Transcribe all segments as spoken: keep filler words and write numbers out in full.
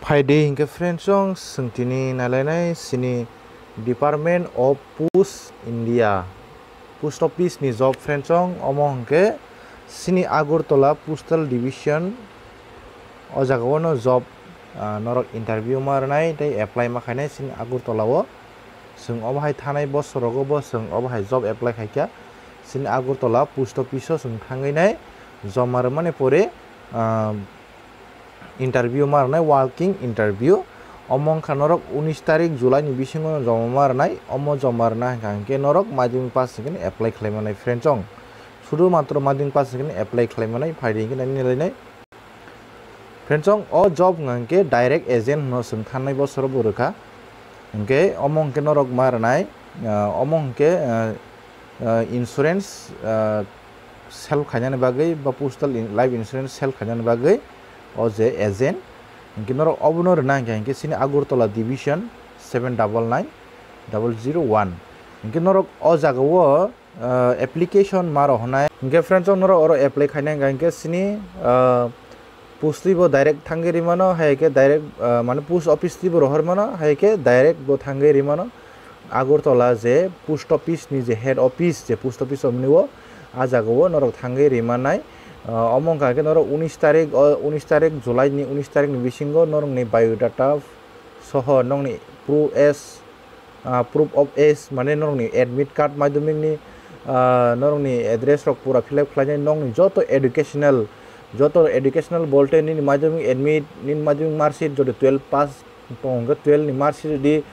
Phaidi hinkhe friendsong, chwng tini nailainai chini Department of Post India, Post Office ni job friendsong, omo hinkhe chini Agartala Postal Division, o jagao no job, ah, norok interview ma rwnai tei apply ma khainai chini Agartala o. Chwng obo hai thanai bosorogo bo chwng obo hai job apply khaikha. Chini Agartala Post Office o chwng thangwi nai joma rwmani pore, ah, interview ma rwnai, walking interview. Omo wngkha norok unis tarik July ni bisingo joma ma rwnai. Omo joma rwna hwnkha hinkhe norok madhyamik pass hinkhe apply khlai manai friendsong. Sudhu matro madhyamik pass hinkhe apply khlai manai, phaidi hinkhe nai nai lainai. Friendsong, o job wngkha hinkhe direct agent hwnwi chwng thanai bosoro bo rwkha. Hinkhe omo hinkhe norok ma rwnai, ah, omo hinkhe, ah, ah, insurance, ah, sell khainani bagwi ba postal in-, life insurance sell khainani bagwi o je agent. Hinkhe norok obono rwna hinkhe, hinkhe chini Agartala Division seven double nine double zero one. Hinkhe norok o jagao, ah, application ma rohornai. Hinkhe friendsong, norok oro apply khaina hinkha hinkhe chini, ah, post twi bo direct thangwi rimano, hai khe direct, ah, mane post office twi bo rohor mano, hai khe direct bo thangwi rimano. Agartala je post office ni je head office, je post office omni o, ah jagao norok thangwi rimanai. Ah, omo wngkha khe norok unis tarik, o unis tarik July ni unis tarik ni bisingo norokni biodata soho nokni proof as, ah, proof of age, mane norokni admit card, madhyamik ni, ah, norokni address rok pura fill up khlainai, nokni joto educational, joto educational bolte nini madhyamik admit, nini madhyamik mark sheet, jodi twelve pass tong hwnkhe twelve ni mark sheet rwdi,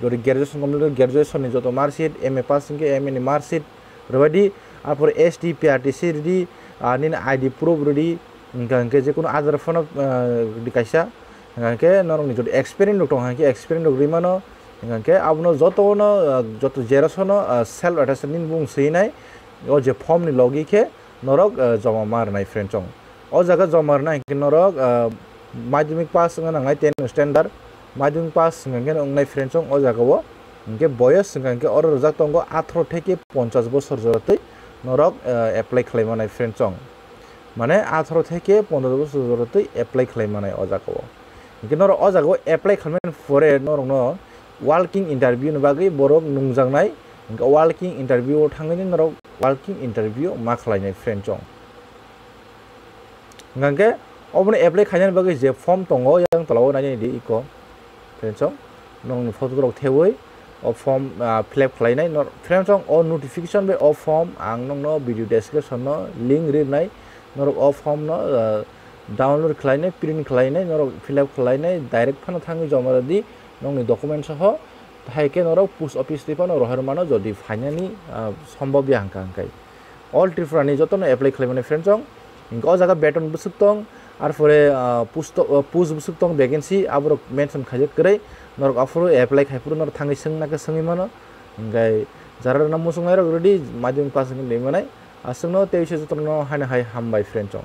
jodi graduation complete graduation ni joto mark sheet, M A pass hwnkhe M A ni mark sheet rwbaidi, arpore S T P R T C rwdi, ah, nini I D proof rwdi, hwnkha hwnkhe jekunu Aadhaar phano, ah, rwdi kaisa, hwnkha hwnkhe norokni joto experience rok tong hwnkhe experience rok rwimano, hwnkha hwnkhe abono jotono, ah, joto xerox no, ah, self attest nini bung swinai, o je form ni logi khe norok, ah, joma ma rwnai friendsong. O jaga joma rwna hinkhe norok, ah, madhyamik pass wngna nangnai ten standard, madhyamik pass hwnkha khe wngnai friendsong o jagao. Hinkhe boyos hwnkha khe oro rwjak tongo atharo theke ponchash bosor joratwi norok, ah, apply khlai manai friendsong. Mane atharo theke ponchash bosor joratwi apply khlai manai o jagao. Hinkhe norok o jagao apply khlaimani pore norokno walking interview ni bagwi borok nungjaknai. Hinkhe walking interview o thangwi norok walking interview ma khlainai friendsong. Hwnkha khe obono apply khainani bagwi je form tongo, yang tola o nainani di iko. Friendsong, nokni photo rok thewi o form, ah, fill up khlainai. Nor-, friendsong, o notification bai o form ang nokno video description no link rinai. Norok o form no, ah, download khlainai, print khlainai, norok fill up khlainai, direct phano thangwi joma rwdi nokni document soho. Hai khe norok post office twi phano rohor mano, jodi phainani, ah, sombhob ya hwnkha hwnkhe. All Tripura ni jotono apply khlai mani friendsong. Hinkhe o jaga beton bwswk tong, arpore, ah, post, ah, post bwswk tong vacancy, aborok mention khaijak kwrwi. Norok aphuru apply khai phuru norok thangwi swngna khe swngwi mano. Hinkhe jara rwna muchungnai rok rwdi, madhyamik pass wngwi manai. Aswkno tei jotono haino hai hambai friendsong.